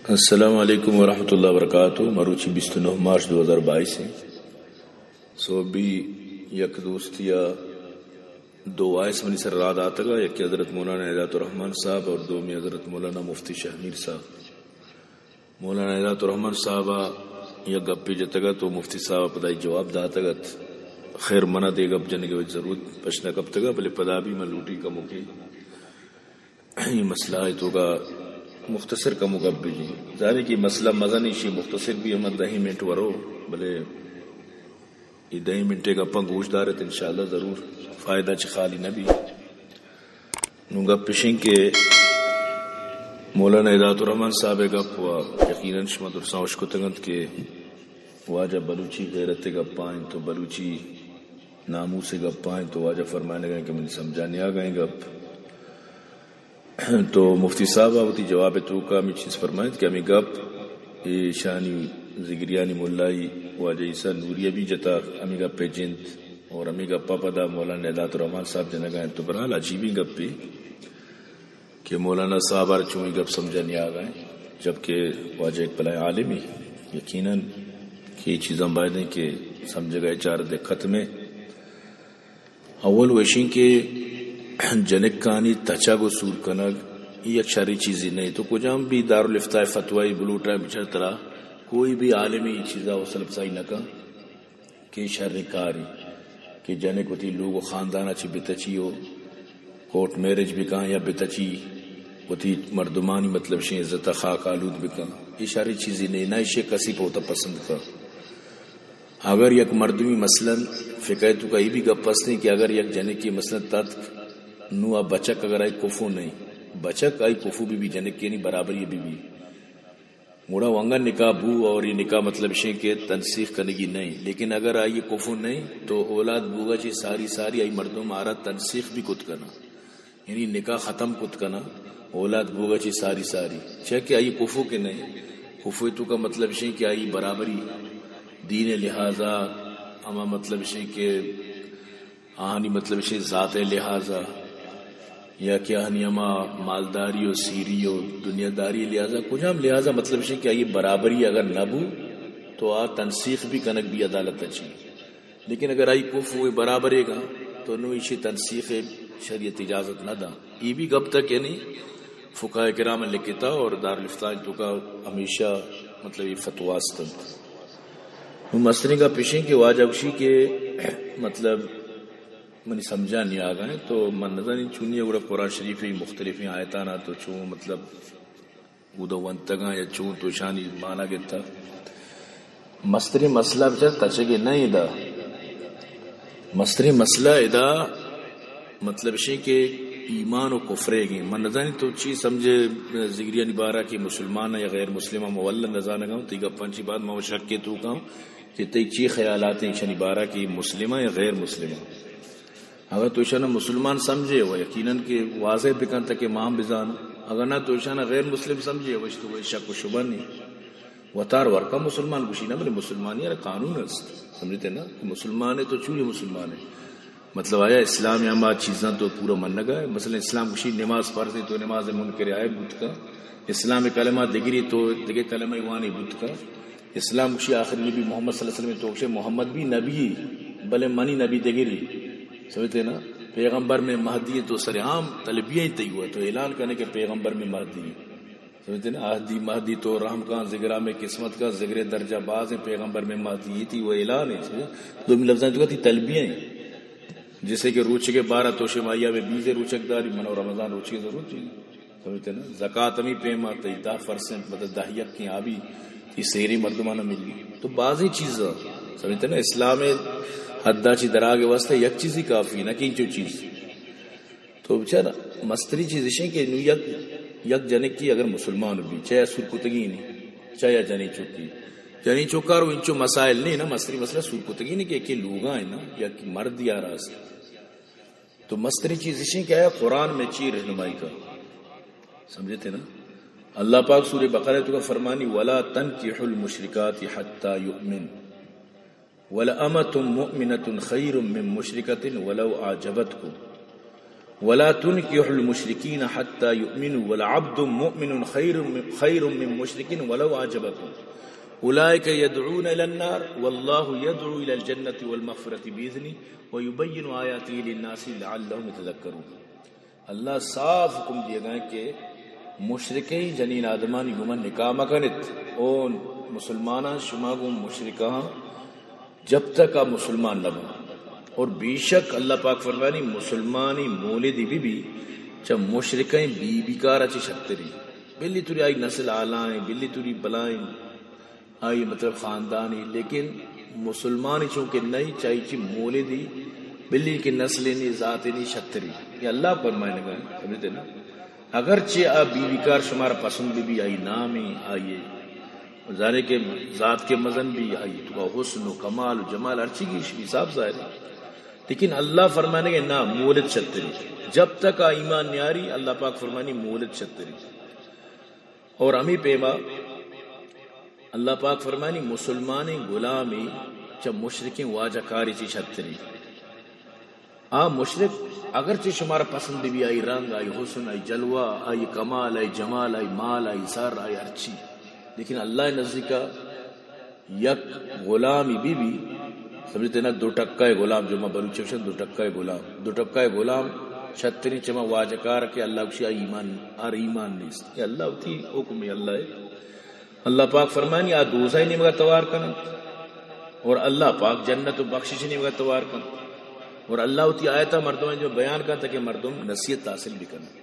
السلام علیکم ورحمۃ اللہ وبرکاتہ۔ مروچی بیست و نہ مارچ دو ہزار بائیس ہے۔ سوبی یک دوستی ءَ دو وائس منی سر را داتگ ءَ، یکے حضرت مولانا ہدایت الرحمن صاحب اور دومی حضرت مولانا مفتی شہمیر صاحب۔ مولانا ہدایت الرحمن صاحب ءَ یک گپے جتگ ءَ تو مفتی صاحب ءَ پدا جواب داتگ ات۔ خیر، من ءَ دے گپ جنگ ءِ ضرورت پش نہ کپتگ ءَ، بلے پدا بھی من لوٹی کموکے اے مسئلہ ءِ توکا مختصر کمو گپ بہ جیں۔ ظاہر ہے کہ مسئلہ مزن ایشی، مختصر بھی ہم دہیں منٹ ورو، بلے اے دہیں منٹے گپاں گوش دارت، انشاءاللہ ضرور فائدہ چہ خالی نہ بی۔ نوں گپ اشیں کہ مولانا ہدایت الرحمن صاحب ءِ گپ و یقیناً شما درساں اشکتگ انت کہ واجہ بلوچی غیرت ءِ گپاں انت و بلوچی ناموس ءِ گپاں انت و واجہ فرمائنگ ءَ کہ منی سمجھا نیاگا ایں گپ۔ تو مفتی صاحب ءَ وتی جواب ءِ توکا ہمے چیز فرمائینت کہ ہمے گپ ایشانی زگریانی ملائی واجہ عیسیٰ نوری ءَ بھی جتا، ہمے گپ ءِ جند اور ہمے گپ ءَ پدا مولانا ہدایت الرحمن صاحب جنگا انت۔ تو بہرحال عجیبیں گپے کہ مولانا صاحب ءَ چوں اے گپ سمجھا نیاگا ایں، جبکہ واجہ ایک بلائیں عالمے، یقیناً کہ اے چیزاں باید ایں کہ سمجھگا ایں، چار دقت میں اول وشیں کہ جنکانی تچگ و سور کنگ، اے یک شریں چیزے نہ انت۔ تو کجام بھی دارالافتاء ءِ فتوی بلوٹ ءَ بچار، ترا کوئی بھی عالمے اے چیزا حوصلہ افزائی نہ کن کہ شریں کارے کہ جنک وتی لوگ و خاندانا چہ بتچی و کورٹ میرج بکن یا بتچی وتی مردمانی، مطلب، شیں عزت ءَ خاک آلود بکن۔ اے شریں چیزے نہ انت، نہ ایشی کسی پہ وتا پسند کن۔ اگر یک مردمی مثلاً فقہ ءِ توکا اے بھی گپ ہستیں کہ اگر یک جنکے مثلاً تتک، نوں آ بچک اگر آئی کفو نہیں، بچک آئی کفو بہ بی، جنکے نی برابری بہ بی، گڑا وانگا نکاح بو اور اے نکاح مطلب شیں کہ تنسیخ کنگی نہیں، لیکن اگر آئی کفو نہیں تو اولاد بوگا چہ ساری ساری آئی مردم آرا تنسیخ بھی کت کنا۔ یعنی نکاح ختم کت کنا، اولاد بوگا چہ ساری ساری، چیا کہ آئی کفو کہ نہیں، کفو ءِ توکا مطلب شیں کہ آئی برابری دین ءِ لحاظا، ہما مطلب شیں کہ آہانی مطلب شیں ذات ءِ لحاظا، یا کہ آہانی ہما مالداری و سیری و دنیاداری ءِ لحاظا، کجام لحاظا مطلب شیں کہ آئی برابری اگر نہ بو تو آ تنسیخ بھی کنگ بی عدالت ءَ چی۔ لیکن اگر آئی کفو برابرے گا تو نوں ایشی تنسیخ ءِ شریعت اجازت نہ دا۔ اے بھی گپ تک یعنی فقہاء کرام لکھتا اور دارالافتاء ءِ توکا ہمیشہ مطلب اے فتوی استنت۔ نوں مستریں گپ اشیں کہ واجہ گوشی کہ مطلب منی سمجھا نیاگا ایں، تو من نزانی چونی گڑا قرآن شریف ءِ مختلفیں آیتانا تو چون مطلب اودا ونتگاں یا چون تو اشانی مانا گتا۔ مستریں مسئلہ بچار تچگے نہ ادا۔ مستریں مسئلہ ادا مطلب شیں کہ ایمان و کفرے گیں۔ من نزانی تو چی سمجھے زگریانی بارہ کہ مسلمان یا غیر مسلم، ہم واللہ نزانگا اوں۔ تئی گپاں چی بعد ما شک ءِ توکا اوں کہ تئی چی خیالات ایں اشانی بارہ کہ مسلم یا غیر مسلم۔ اگر تو ایشانا مسلمان سمجھے و یقیناً کہ واضح بکن تاکہ ما ہم بزاناں، اگر نہ تو ایشانا غیر مسلم سمجھے و اشی تو شک و شبہ نہیں۔ وتار ورکا مسلمان گوشی نہ، بلے مسلمانی ءَ را قانون است، سمجھتے نا؟ مسلمان ہے تو چوری مسلمان ہے؟ مطلب آیا اسلام ءِ ہما چیزاں تو پورا منگا ہے؟ مثلاً اسلام گوشی نماز فرض ہے تو نماز منکر عیب بوت کا، اسلام ءِ کلمہ دگری تو دگہ کلمہ وانے بوت کا، اسلام گوشی آخری نبی محمد صلی اللہ علیہ وسلم، تو گوشے محمد بھی نبی، بلے منی نبی دگری۔ سمجھتے نا؟ پیغمبر میں مہدی ہے تو سر عام تلبیہ ہی تئی ہوا، تو اعلان کرنے کہ پیغمبر میں مہدی ہے۔ سمجھتے نا؟ عہدی مہدی تو رحم کا، ذگرا میں قسمت کا، ذگرے درجہ باز ہیں، پیغمبر میں مہدی، یہ تئی وہ اعلان ہے۔ سمجھتے؟ دومی لفظاں تو تئی تلبیہ ہیں۔ جیسے کہ روچے کے بارہ تو شمایا میں بیزے روچک داری، منو رمضان روچے کی ضرورت نہیں۔ سمجھتے نا؟ زکات ہمیں پیما تئی دہ پرسنٹ، مطلب دہ یک کی آبی، یہ سیری مردمانہ ملی۔ تو بعضی چیزاں، سمجھتے نا، اسلام ءِ حدا چی دراگ واسطے یک چیزی کافی، نہ کہ انچو چیز۔ تو بچار مستری چیز اشیں کہ نوں یک، یک جنکی اگر مسلمان بی، چاہے سور کتگی نہیں، چاہے جنی چکی۔ جنی چکار و انچو مسائل نہیں نا، مستری مسئلہ سور کتگی نہیں کہ، کہ لوگا ہے نا، یک مرد یا راست۔ تو مستریں چیز اشیں کہ آیا قرآن میں چی رہنمائی کا؟ سمجھتے نا؟ اللہ پاک سورہ بقرہ تو کا فرمانی، "ولا تنكحوا المشركات حتى يؤمن، ولأمة مؤمنة خير من مشركة ولو أعجبتكم۔" ولا تنكحوا المشركين حتى يؤمنوا ولعبد مؤمن خير من، خير من مشرك ولو أعجبكم أولئك يدعون إلى النار والله يدعو إلى الجنة والمغفرة بإذنه ويبين آياته للناس لعلهم يتذكرون. اللہ صاف حکم دیگا کہ مشرکیں جنین آدمانی گوما نکاح مکنت، او مسلماناں شما گوں مشرکاں جب تک آ مسلمان نہ بنت۔ اور بے شک اللہ پاک فرمانی، مسلمانی مولدی بی بی چہ مشرکیں بی بی کارا چہ شتری۔ بلی توری آئی نسل آلائیں، بلی توری بلائیں، آئی مطلب خاندانی، لیکن مسلمانی چونکہ نہیں، چاہی چی مولدی، بلی کہ نسل نی، ذات نی شتری۔ یہ اللہ فرمائے لگا، سمجھتے نا؟ اگرچہ آ بی بی کار شمارا پسند بی بی، آئی نامی، آئی ظاہر ہے کہ ذات کے مزن بھی، آئی تو کا حسن و کمال و جمال ہر چیز کی حساب ظاہر ہے۔ لیکن اللہ فرمانے گے نا، مولد شتری۔ جب تک آ ایمان نیاری، اللہ پاک فرمانی مولد شتری۔ اور ہمیں پیما اللہ پاک فرمانی مسلمانیں غلامی چہ مشرکیں واجہ کاری چی شتری۔ آ مشرک اگرچہ شمارا پسند بی، آئی رنگ، آئی حسن، آئی جلوہ، آئی کمال، آئی جمال، آئی مال، آئی زر، آئی ہرچی، لیکن اللہ نزدیکا یک غلامی بی بی، سمجھتے نا، دو ٹکا غلام، جو ما بلوچ گوشن دو ٹکا غلام، دو ٹکا غلام شتریں چما واجہ کار کہ اللہ گوشی آ ایمان، آر ایمان نیست۔ یہ اللہ وتی حکم ہے، اللہ ہے۔ اللہ پاک فرمانی، آ دوزہ نیمگا توار کننت اور اللہ پاک جنت و بخشش نیمگا توار کنت۔ اور اللہ وتی آیتا مردم جو بیان کنت کہ مردم نصیحت حاصل بکننت۔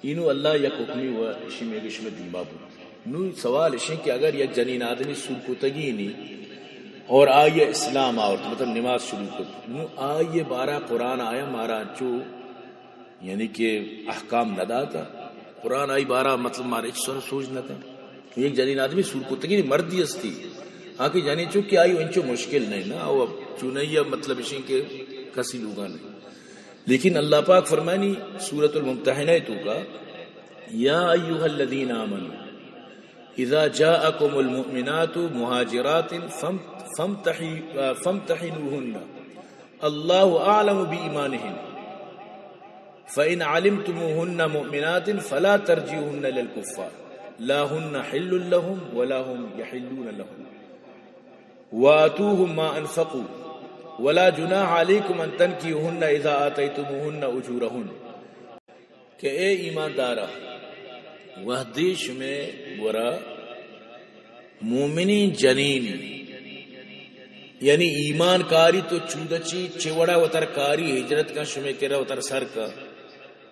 اینو اللہ یک حکمی و اشی میگے شمے دیما بود۔ نو سوال اشیں کہ اگر یک جنین آدمی سور کتگی نی اور آئی اسلام آورت، مطلب نماز شروع کت، نو آئی بارہ قرآن آیا مارا چو یعنی کہ احکام نہ داتا۔ قرآن آئی بارہ مطلب مارا ہچ سر سوج نہ کن۔ یک جنین آدمی سور کتگی مردی استی، آ کہ جنین چو کہ آئی انچو مشکل نہیں نا، او چونیا مطلب اشیں کہ کسی لوگا نہیں۔ لیکن اللہ پاک فرمانی سورۃ الممتحنہ تو کا، یا ایھا الذین آمنوا اذا جاءکم المؤمنات مہاجرات فام-، فامتحی-، فامتحنوہن اللہ اعلم بایمانہن فإن علمتموهن مؤمنات فلا ترجعوهن إلى الكفار لا هن حل لهم ولا هم يحلون لهم وآتوهم ما أنفقوا ولا جناح عليكم أن تنكحوهن إذا آتيتموهن أجورهن۔ کہ اے ایماندارا، وہدے شمے گورا مومنیں جنین، یعنی ایمان کاری تو چودچی چہ وڑا وتر کاری ہجرت کن شمے کرا وتر سر کن۔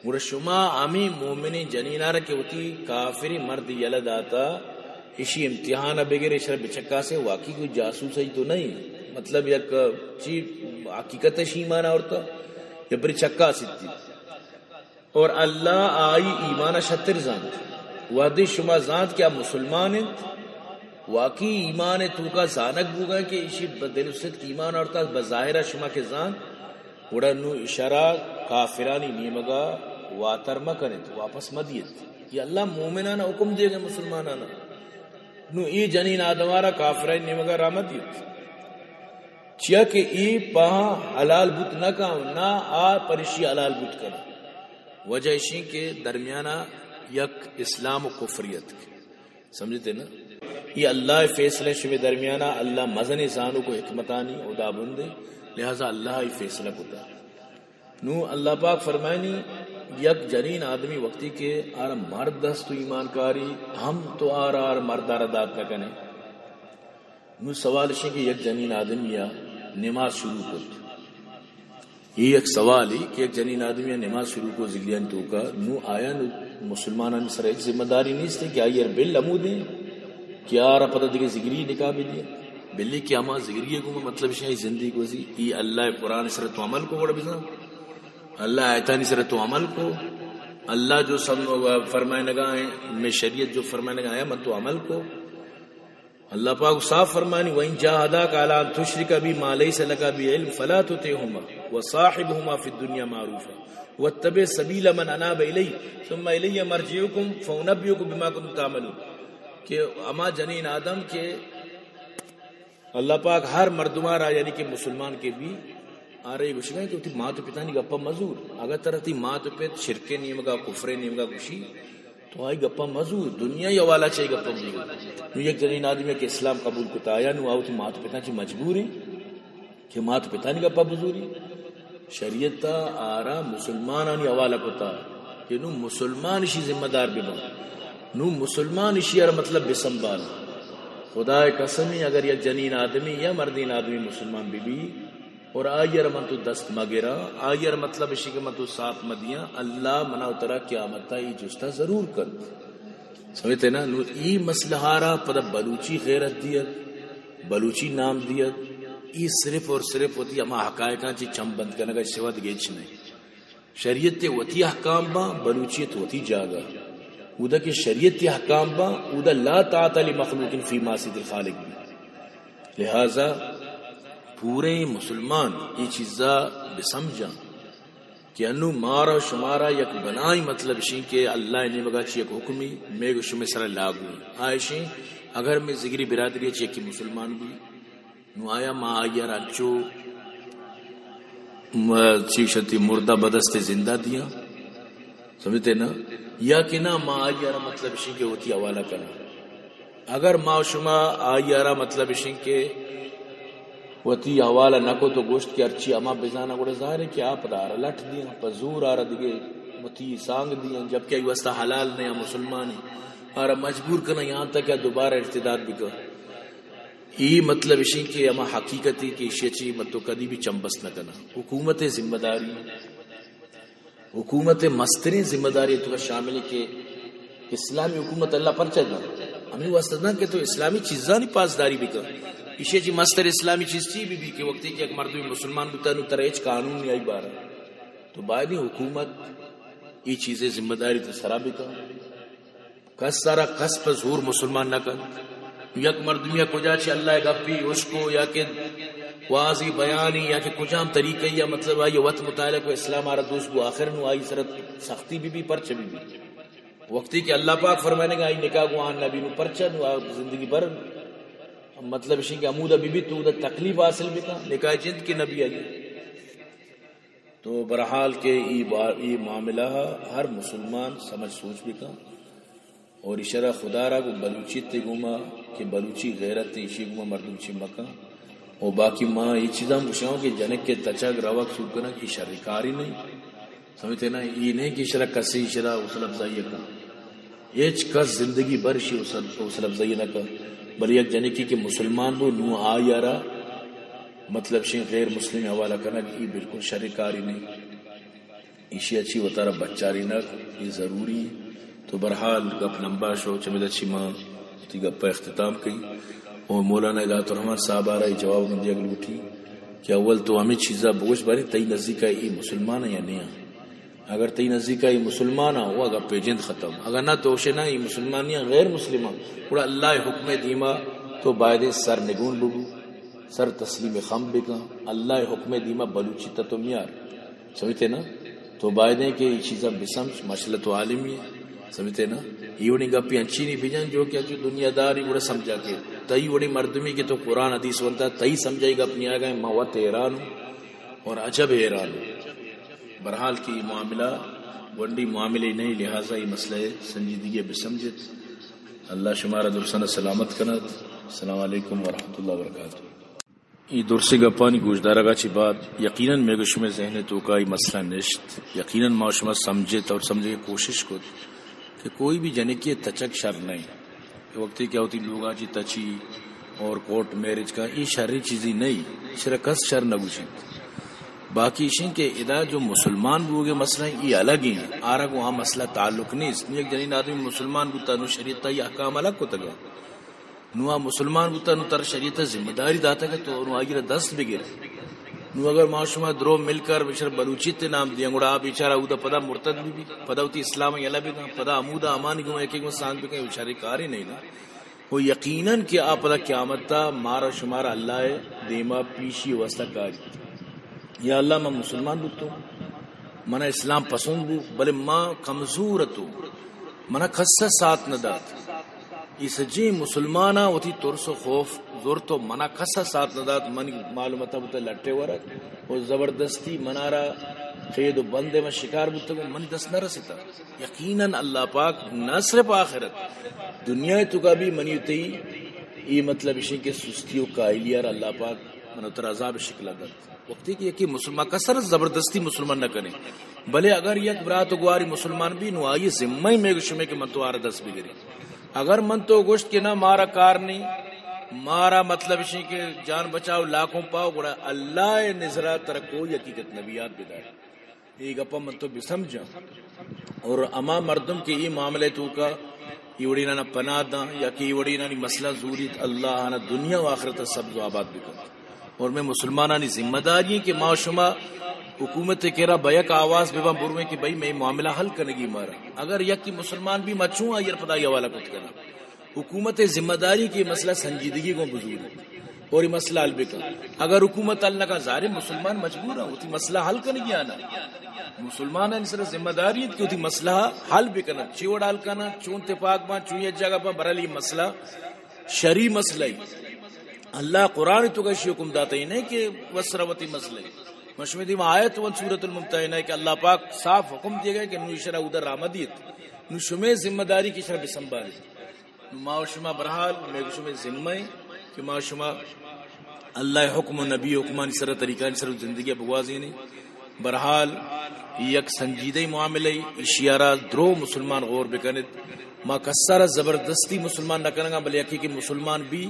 گڑا شما ہمیں مومنیں جنینارا کہ وتی کافریں مرد یلہ داتا، اشی امتحان بگر، اشرا بچکاسے، واقعی کوئی جاسوس ہی تو نہیں، مطلب یک چی حقیقت شی ایمان آورتا یا پری چکاسیتی۔ اور اللہ آئی ایمان شتر زانت۔ وہدے شما زانت کہ آ مسلمان انت، واقعی ایمان توکا زانگ بوگا کہ ایشی بہ دل و صدق ایمان آورتا، بہ ظاہرا شما کہ زانت، گڑا نو اشرا کافرانی نیمگا واتر مکنت، واپس مدیت۔ یہ اللہ مومنانا حکم دیگا، مسلمانانا۔ نو ای جنین آدمارا کافرانی نیمگا را مدیت۔ چیا کہ ای پہاں حلال بوت نہ کن، نہ آ پرشی حلال بوت کن۔ وجہ اشیں کہ درمیانا یک اسلام و کفریت۔ سمجھتے نا؟ یہ اللہ فیصلہ شمے درمیانا، اللہ مزن زانوک و حکمتانی ہدابندے، لہذا اللہ ای فیصلہ کتا۔ نو اللہ پاک فرمائنی، یک جنین آدمی وقتی کہ آرا مرد است و ایمان کاری، ہم تو آرا آر مردارا دات نہ کنے۔ نو سوال اشیں کہ یک جنین آدمی یا نماز شروع کت۔ یہ یک سوال ہے کہ یک جنین آدمی یا نماز شروع کو زگریان توکا، نو آیا نو مسلمانانی سر ایک ذمہ داری نیست ہے کہ آئی ار بل امو دیں کہ آرا پتہ دیگه زگری نکاح بھی دیا۔ بلی کہ ہما زگری کو مطلب اشیں زندگی کو سی، ای اللہ قرآن سر تو عمل کو گڑا بزن، اللہ آیتانی سر تو عمل کو، اللہ جو سم فرمائے نگا ہے، میں شریعت جو فرمائے نگا ہے، من تو عمل کو۔ اللہ پاک صاف فرمانی، وَإِن جَاهَدَاكَ عَلَىٰ أَن تُشْرِكَ بِي مَا لَيْسَ لَكَ بِهِ عِلْمٌ فَلَا تُطِعْهُمَا وَصَاحِبْهُمَا فِي الدُّنْيَا مَعْرُوفًا وَاتَّبِعْ سَبِيلَ مَنْ أَنَابَ إِلَيَّ ثُمَّ إِلَيَّ مَرْجِعُكُمْ فَأُنَبِّئُكُم بِمَا كُنتُمْ تَعْمَلُونَ۔ کہ ہما جنین آدم کہ اللہ پاک ہر مردمارا، یعنی کہ مسلمان کے بھی آرا اے گوشگا کہ وتی مات و پتانی گپا مزور۔ اگاں ترا تئی مات و پت شرکے نیمگا، کفرے نیمگا گوشی، تو آئی گپا مزور، دنیای حوالہ چہ آئی گپا مزور۔ نوں یک جنین آدمی کہ اسلام قبول کتا، آیا نوں آ وتی مات و پتاں چہ مجبور ایں کہ مات و پتانی گپا بزوری؟ شریعت آرا مسلمانانی حوالہ کتا کہ نوں مسلمان اشی ذمہ دار بباں، نوں مسلمان اشی آرا مطلب بسنبال۔ خدائے قسم، اگر یک جنین آدمی یا مردین آدمی مسلمان ببی، اور آئی ء را من تو دست مہ گراں، آئی ء را مطلب اشی کہ من تو ساتھ مہ دیاں، اللہ منا و ترا قیامت ء اے جستا ضرور کنت۔ سمجھتے نا؟ نو اے مسئلہ ء را پدا بلوچی غیرت دیت، بلوچی نام دیت، اے صرف اور صرف وتی ہما حقائقاں چہ چم بند کنگ ء سوا دگہ ہچ نہیں۔ شریعت ء وتی احکام باں، بلوچیت وتی جاگہ۔ اودا کہ شریعت ء احکام باں، اودا لا طاعت لمخلوق فی معصیت الخالق بی۔ لہذا پوریں مسلمان اے چیزا بسمجھاں کہ انوں مارا شمارا یک بلاہیں مطلب اشیں کہ اللہ ء نیمگا چہ یک حکمی میگ شمے سرا لاگو ایں۔ آ اشیں، اگر میں زگری برادری ء چہ یکے مسلمان بی، نوں آیا ما آئی ء را انچو م-، چی شتی مردہ بدست زندہ دیاں؟ سمجھتے نا؟ یا کہ نا، ما آئی ء را مطلب اشیں کہ وتی حوالہ کناں۔ اگر ما شما آئی ء را مطلب اشیں کہ وتی حوالہ نہ کت و گوشت کہ ہرچی ہما بزاناں، گڑا ظاہر ہے کہ آ پدا آرا لٹ دیاں، پہ زور آرا دگہ وتی سانگ دیاں، جبکہ آئی واسطہ حلال نہیں، آ مسلمانی، آرا مجبور کناں یہاں تک کہ دوبارہ ارتداد بکن۔ ای مطلب اشیں کہ ہما حقیقت ہے کہ اشی چی متو کدی بھی چم بست نہ کنا۔ حکومت ذمہ داری، حکومت مستریں ذمہ داری تو شامل ہے کہ اسلامی حکومت اللہ پرچہ دا۔ ہمیں واسطہ دا کہ تو اسلامی چیزانی پاسداری بکن۔ اشی چی مستر اسلامی چیز چی بھی بھی کہ وقتی کہ ایک مردم مسلمان بوتا نو ترا ہچ قانون نہیں آئی بارا۔ تو باید حکومت ای چیزیں ذمہ داری تو سرا بکن۔ کس سرا کس پہ زور مسلمان نہ کنت۔ یک مردمی ء کجا چہ اللہ ء گپی اشکو یا کہ وازی بیانی یا کہ کجام طریقہ یا مطلب آئی وت مطالعہ کو اسلام آرا دوست بو، آخر نو آئی سرا سختی بی بی، پرچہ بی بی۔ وقتی کہ اللہ پاک فرمانے گا آئی نکاح گو آن نبی نو پرچہ نو آ زندگی بھر مطلب اشی کہ عمودہ بی بی تو دا تکلیف حاصل بکا، نکاح جند کے نبی آئی۔ تو بہرحال کہ ای با-، ای معاملہ ہر مسلمان سمجھ سوچ بکا۔ اور اشرا خدا را گوں بلوچیت ء گوما کہ بلوچی غیرت ء ایشی گوما مردم چی مکن۔ و باقی ما اے چیزاں گوشاں کہ جنک ء تچگ روگ سور کنگ ای شر کاری نہیں۔ سمجھتے نا؟ ای نہیں کہ اشرا کسی اشرا حوصلہ افزائی کن۔ ہچ کس زندگی بھر اشی حوصل-، حوصلہ افزائی نہ کن۔ بلے یک جنکی کہ مسلمان بو نو آئی ء را مطلب شیں غیر مسلم حوالہ کنگ ای بالکل شر کاری نہیں۔ ایشی ء چی وتارا بچارینگ اے ضروری انت۔ تو بہرحال گپ لمبا شو، چمیدا چی ما وتی گپ ء اختتام کئی۔ او مولانا ہدایت الرحمن صاحب آرا اے جواب من دیگ لوٹی کہ اول تو ہمے چیزا بگوش بارے تئی نزیکا اے مسلمان یا نیا؟ اگر تئی نزیکا اے مسلمان وہ گپ جند ختم۔ اگر نہ تو شے نہ اے مسلمان نیا، غیر مسلمان، گڑا اللہ حکم دیما تو بایدے سر نگون بگو، سر تسلیم خم بکن، اللہ حکم دیما بلوچی تا تو میار۔ سمجھتے نا؟ تو بایدیں کہ اے چیزاں بسمجھ، ماشاءاللہ تو عالمی ہے۔ سمجھتے نا؟ اے وڑیں گپی انچینی بجن جو کہ انچو دنیا داری گڑا سمجھا کہ تئی وڑیں مردمی کہ تو قرآن حدیث ونتا، تئی سمجھائی گپ نہیں آگا، ما وت حیران ہوں اور عجب حیران ہوں۔ بہرحال کہ اے معاملہ گونڈی معاملے نہیں، لہذا اے مسئلہ سنجیدگی بسمجھت۔ اللہ شمارا درسنا سلامت کنت۔ السلام علیکم ورحمۃ اللہ وبرکاتہ۔ اے درسیں گپانی گوشدارگا چہ بعد یقیناً مئے گو شمئے ذہن ء توکا اے مسئلہ نشت۔ یقیناً ما شما سمجھت اور سمجھگ ء کوشش کت کہ کوئی بھی جنکے ء تچگ شر نہ انت۔ کہ وقتی کہ وتی لوگا چہ تچی اور کورٹ میرج کا، اے شریں چیزی نہیں، اشرا کس شر نہ گوشیت۔ باقی اشیں کہ ادا جو مسلمان بوگ ء مسئلہ اے الگ ہیں، آرا گوں آ مسئلہ تعلق نیست۔ یک جنین آدمی مسلمان بوتا نو شریعت ء احکام الگ کتگا۔ نوں آ مسلمان بوتا، نوں ترا شریعت ء ذمہ داری داتگ ات، تو نوں آئی را دست بگر۔ نوں اگر ما شما درو مل کر بشر بلوچیت ء نام دیاں، گڑا آ بیچارہ اودا پدا مرتد بہ بی، پدا وتی اسلام ء یلہ بداں، پدا ہمودا ہمانی گوما یکے گوما سانگ بکن، شریں کارے نہیں نا۔ و یقیناً کہ آ پدا قیامت ء مارا شمارا اللہ ء دیما پیشی واسطہ کاری۔ یا اللہ، من مسلمان بوتوں، منا اسلام پسند بو، بلے ما کمزور اتوں، منا کس ء ساتھ نہ دات۔ اے سجیں مسلماناں وتی ترس و خوف زرت و منا کس ءَ ساتھ نہ دات، منی معلومات بوتہ لٹے ورگ و زبردستی منارا قید و بند ءَ من شکار بوتگ و منی دست نہ رسیتہ۔ یقیناً اللہ پاک نہ صرف آخرت، دنیا ءِ توکا بھی منی و تئی اے مطلب اشیں کہ سستی و کاہلی ءَ را اللہ پاک من و ترا عذاب شکل ءَ دنت۔ وقتی کہ یکے مسلمان، کس ءَ را زبردستی مسلمان نہ کنیں، بلے اگر یک برات و گوارے مسلمان بی، نو آئی ذمہ ءَ مئے گو شمے کہ من تو آرا دست بگریں۔ اگر من تو گوشت کہ نہ، مارا کار نہیں، مارا مطلب اشیں کہ جان بچاؤ، لاکھوں پاؤ، گڑا اللہ ءِ نظرا ترا کوئی حقیقت نبی یاد بدار۔ اے گپا من تو بسمجھاں۔ اور ہما مردم کہ اے معاملہ توکا اے وڑینانا پناہ داں یا کہ اے وڑینانی مسئلہ زوریت، اللہ آنا دنیا و آخرت سبز و آباد بکنت۔ اور مئے مسلمانانی ذمہ داری ایں کہ ما و شما حکومت ءِ کرا بہ یک آواز بباں، برویں کہ بھئی، مئے معاملہ حل کنگی مارا۔ اگر یکے مسلمان بی، ما چون آئی ءَ را پدا اے حوالہ کت کناں؟ حکومت ءِ ذمہ داری کہ اے مسئلہ سنجیدگی گوں بزوریت اور اے مسئلہ حل بکن۔ اگر حکومت حل نہ کن، ظاہر ایں مسلمان مجبور ایں وتی مسئلہ حل کنگی آنا۔ مسلمانانی سرا ذمہ داری ایں کہ وتی مسئلہ حل بکنن۔ چی وڑ حل کنن، چون تپاک باں، چون یک جاگہ باں، بہرحال اے مسئلہ شرعی مسئلہ ایں۔ اللہ قرآن ءِ توکا اشی حکم داتہ، اے نہ کہ وت سرا وتی مسئلہ ایں۔ ما شمے دیما آیت ونت سورۃ الممتحنہ کہ اللہ پاک صاف حکم دیگ ءَ کہ نو اشرا اودا راہ مدیت، نو شمے ذمہ داری کہ اشرا بسنبھالیت۔ نو ما و شما بہرحال مئے گو شمے ذمہ ایں کہ ما و شما اللہ ءِ حکم و نبی ءِ حکمانی سرا، طریقانی سرا زندگی ءَ بگوازینیں۔ بہرحال یک سنجیدہ معاملہ ایں، اشی ءَ را درو مسلمان غور بکنت۔ ما کس ءَ را زبردستی مسلمان نہ کنگاں، بلے یکے کہ مسلمان بی،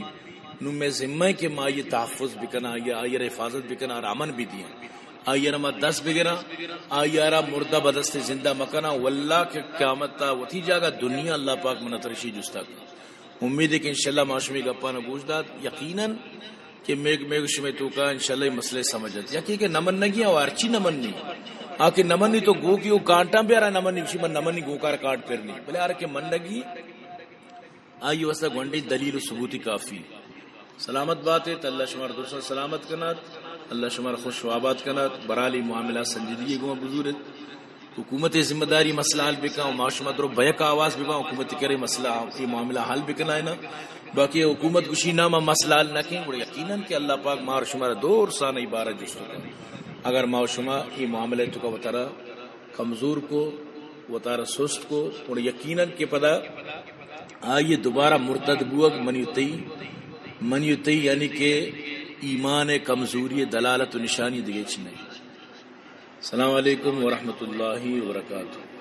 نو مئے ذمہ ایں کہ ما آئی ءِ تحفظ بکناں، آئی ءَ، آئی ءَ را حفاظت بکناں، آرا امن بدیاں۔ آئی ءَ را ما دست بگراں، آئی ءَ را مردہ بدست زندہ مکناں۔ واللہ کہ قیامت ءَ وتی جاگہ، دنیا اللہ پاک منا ترا اشی جستا کن۔ امید ایں کہ انشاءاللہ ما شمے گپاں گوش دات۔ یقیناً کہ مئے، مئے گو شمے توکا انشاءاللہ اے مسئلہ سمجھ ات۔ یکے کہ نہ منگی آ ہرچی نہ منی۔ آ کہ نہ منی تو گوکی و کانٹاں بیارا، نہ منی، اشی من نہ منی، گوکار کانٹ پرنی۔ بلے ہر کہ منگی، آئی واسطہ گونڈیں دلیل و ثبوتی کافی۔ سلامت بات ات، اللہ شمارا درساں سلامت کنات، اللہ شمارا خوش و آباد کنات۔ بہرحال اے معاملہ سنجیدگی گوں بزورت۔ حکومت ءِ ذمہ داری مسئلہ حل بکن و ما شما درو بہ یک آواز بباں، حکومت ءِ کرے مسئلہ، اے معاملہ حل بکنائیناں۔ باقی حکومت گوشی نہ، ما مسئلہ حل نہ کیں، گڑا یقیناً کہ اللہ پاک ما و شمارا درساں اے بارہ جست کن۔ اگر ما و شما اے معاملہ ءِ توکا وتارا کمزور کو، وتارا سست کو، گڑا یقیناً کہ پدا آئی ءِ دوبارہ مرتد بوگ منی و تئی، منی و تئی یعنی کہ ایمان ءِ کمزوری ءِ دلالت و نشانی، دگہ ہچ نہ ایں۔ السلام علیکم ورحمۃ اللہ وبرکاتہ۔